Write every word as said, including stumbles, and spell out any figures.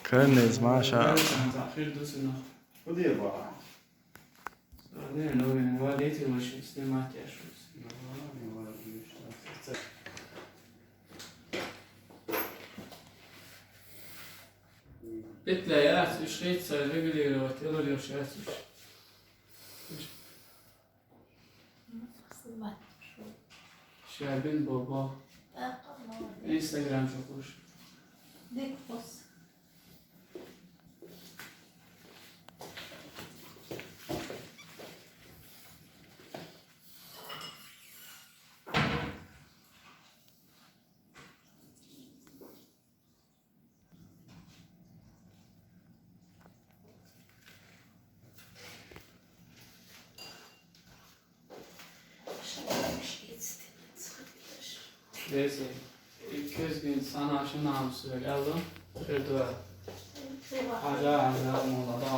Кырныз, машалла. Хир дусина. Худеба. Саден, новин, валити ваши снимать яшус. Петля яц, ишхица, регулировать, я лорёш яц. Шабин Бобо. Instagram чукуш. Neyse. İki yüz gün sana şu namusu geldi. Kırdılar. Haca haca molada